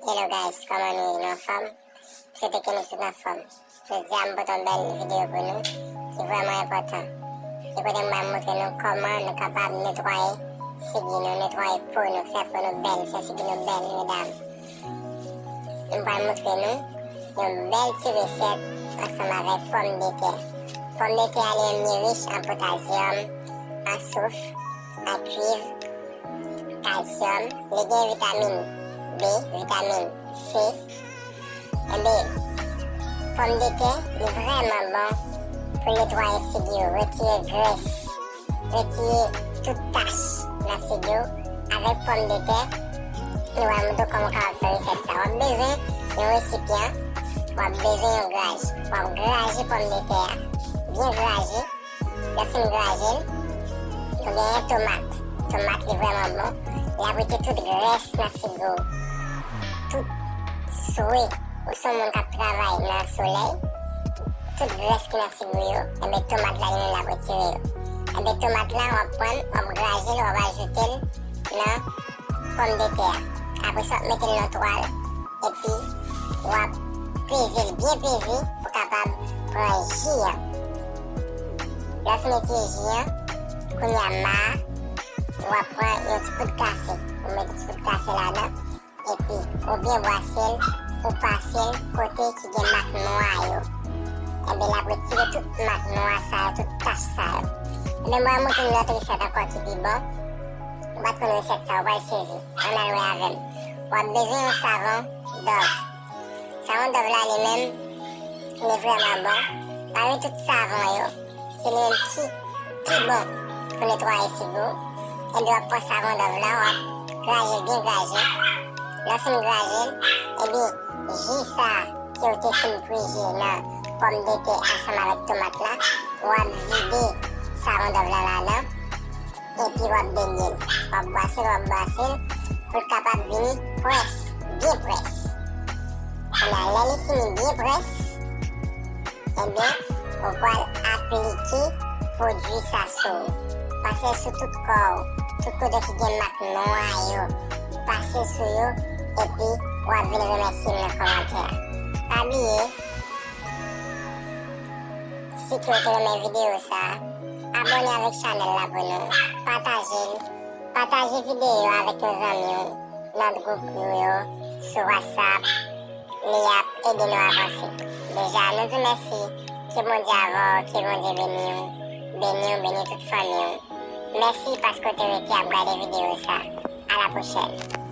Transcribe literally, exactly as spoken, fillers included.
Hello guys, kòman nou ye? Nou anfòm? M swete ke nou tout anfòm. Jodi a m pote yon bèl videyo pou nou ki vrèman enpòtan. Ki kote m pral montre nou kòman nou kapab netwaye figi nou, netwaye po nou, fè po nou bèl, fè figi nou bèl, medam. M pral montre nou yon bèl ti resèt ansanm avèk pòmdetè. Pòmdetè a li menm li rich an potasyòm, an souf, an kwiv, kalsyòm, li gen vitamin B, vitamin C. Enben, pòmdetè, li vrèman bon pou netwaye figi w, retire grès, retire tout tach nan figi w. Avèk pòmdetè, nou va montre w kòman w kapab fè resèt sa. W ap bezwen yon resipyan, w ap bezwen yon graj. W ap graje pòmdetè a, byen graje. Lè w fin graje l, nou genyen tomat. Tomat li vrèman bon. L ap retire tout grès nan figi w. Tout swe, ou se yon moun k ap travay nan solèy, tout grès ki nan figi w yo, enben tomat la li menm l ap retire yo. Enben tomat la w ap pran l, w ap graje l, w ap ajoute l nan pòmdetè a. Apre sa w ap mete l nan twal, epi w ap peze l byen peze pou kapab pran ji an. Lè w fin retire ji an, kounye a ma a, w ap pran yon ti poud kafe. Ou mete ti poud kafe ladan, epi oubyen bwase l, ou pase l kote ki gen mak nwa yo. Enben, l ap retire tout mak nwa sa yo, tout tach sa yo. Enben, mwen montre nou lòt resèt ankò ki pi bon. Ou pa t konn resèt sa, ou pral sezi. Ann al wè avè m. W ap bezwen yon savon Dove. Savon Dove la li menm, li vrèman bon. Pami tout savon yo, se li menm ki pi bon pou netwaye figi w. Enben w ap pran savon Dove la, w ap graje l byen graje. Lè w fin graje l, enben ji sa a ke w te fin pwije nan pòmdetè ansanm avèk tomat la, w ap vide savon Dove la ladan. Epi w ap benyen l. W ap bwase l, w ap bwase l pou l kapab vini près, byen près. Kounye a, lè li fini byen près, enben, ou pral aplike pwodui sa sou ou. Pase l sou tout kò w, tout kote ki gen mak nwa yo. Pase sou yo, epi w ap vin remèsye m nan kòmantè a. Pa bliye, si ke w te renmen videyo sa a, abòne avèk chanèl la pou nou, pataje l, pataje videyo avèk yon zanmi w nan gwoup nou yo sou WhatsApp, li ap ede nou avanse. Deja, nou di mèsi, ke Bondye avè w, ke Bondye beni w, beni w, beni tout fanmi w. Mèsi paske w te rete ap gade videyo sa. A la pwochèn.